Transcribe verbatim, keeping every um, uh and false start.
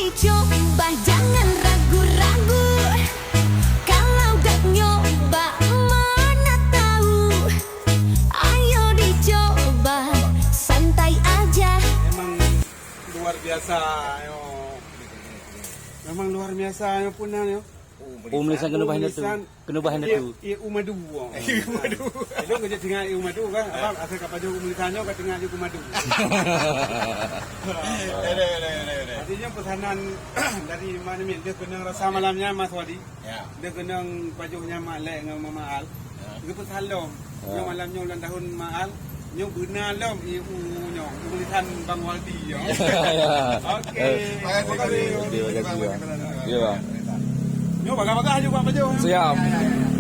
Dicoba jangan ragu-ragu. Kalau dak nyoba mana tahu. Ayo dicoba santai aja. Memang luar biasa yo. Memang luar biasa yo pun yo. Penulisan keuneubah indatu. Keuneubah indatu. Ié u madu. Ié u madu. Ilôn ka jeuet tinggai ié u madu kan. Apa asai ka pajoh u Malaysia nyoe ka tinggai ié u madu. Ada ada ada ada. Artinya pesanan dari Mak Nemin dia keunong rasa malam nyan Mas Wadi. Ya. Dia keunong pajoh nyan Mak Lek ngon Mama Al. Ya. Dia pesan lom. Nyoe malam nyoe ulang tahun Mak Al. Nyoe beuna lom ié u nyoe. Tulisan Bang Waldi nyoe. Ya. Okey. Terima kasih. Okey, terima kasih, ya. Ya, Bang. Nyoe bagah-bagah aju Bang pajoh. Siap. Ya, ya, ya.